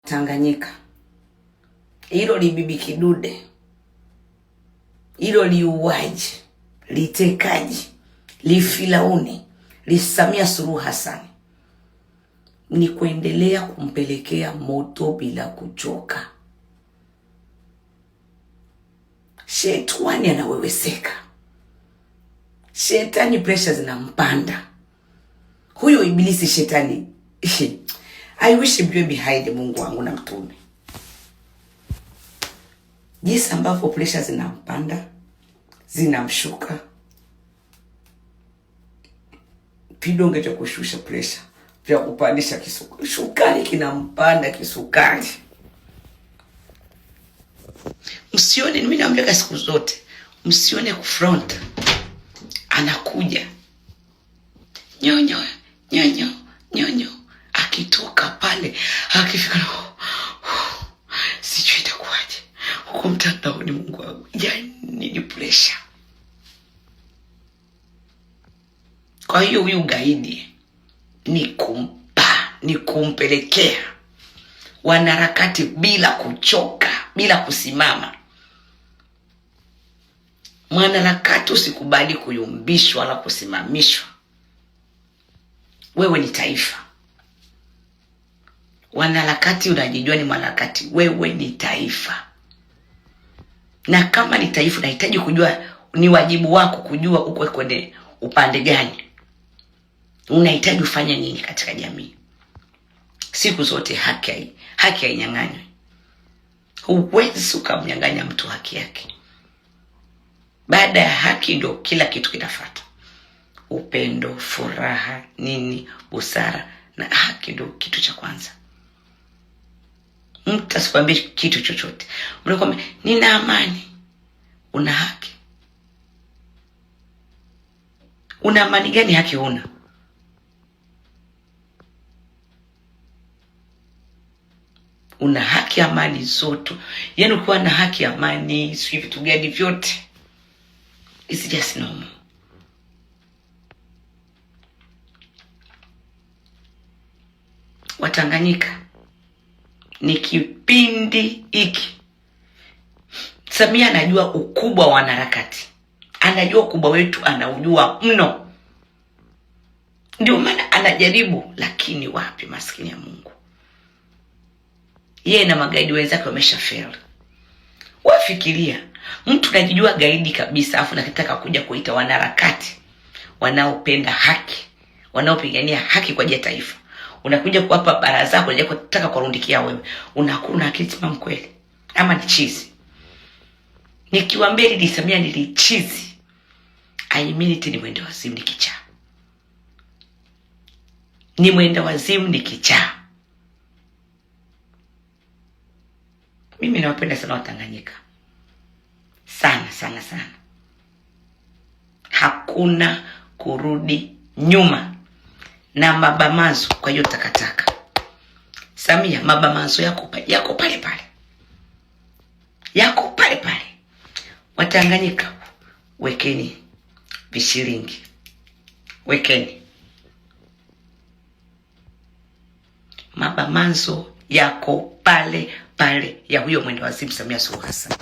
Tanganyika, hilo libibi kidude, hilo liuaji, litekaji, lifilauni, liSamia Suluhu Hassan ni kuendelea kumpelekea moto bila kuchoka. Shetani anaweweseka, shetani presha zinampanda huyo ibilisi shetani. I wish mjue behind Mungu wangu na mtume, jinsi ambavyo presha zinampanda zinamshuka, vidonge vya kushusha presha vya kupandisha kisukari, sukari kinampanda kisukari. Msione, mimi naambia siku zote, msione kufront anakuja nyonyo nyonyo nyonyo, akitoka pale akifika, sijui itakuwaje huko mtandaoni. Mungu wangu, yani ni pressure. Kwa hiyo huyu gaidi ni kumpa, ni kumpelekea wanaharakati bila kuchoka, bila kusimama. Mwanaharakati usikubali kuyumbishwa wala kusimamishwa. Wewe ni taifa. Wanaharakati unajijua ni mwanaharakati, wewe ni taifa, na kama ni taifa unahitaji kujua, ni wajibu wako kujua uko kwenye upande gani, unahitaji ufanye nini katika jamii. Siku zote haki hainyang'anywi. Huwezi ukamnyang'anya mtu haki yake. Baada ya haki ndo kila kitu kinafata: upendo, furaha, nini, busara na haki ndo kitu cha kwanza. Mtu asikwambie kitu chochote, unakwambia nina amani. Una haki? Una amani gani? Haki huna. Una haki amani zote, yaani ukiwa na haki amani, sijui vitu gani vyote, it's just normal. Watanganyika, ni kipindi hiki Samia anajua ukubwa wa wanaharakati, anajua ukubwa wetu, anaujua mno, ndio maana anajaribu, lakini wapi, maskini ya Mungu, yeye na magaidi wenzake wamesha fail. Wafikiria mtu najijua gaidi kabisa, afu nakitaka kuja kuita wanaharakati wanaopenda haki, wanaopigania haki kwa ajili ya taifa, unakuja kuwapa baraza zako, unataka kuwarundikia wewe, unakuwa na akili timamu kweli ama ni chizi? Nikiwaambia Didi Samia nilichizi, I mean it, ni mwenda wazimu, ni kichaa, ni mwenda wazimu, ni kichaa. Mimi nawapenda sana Watanganyika sana sana sana, hakuna kurudi nyuma na mabamazo. Kwa hiyo takataka, Samia, mabamazo yako yako pale pale, yako pale pale. Watanganyika, wekeni vishilingi, wekeni mabamanzo yako pale pale ya huyo mwenda wazimu Samia Suluhu Hassan.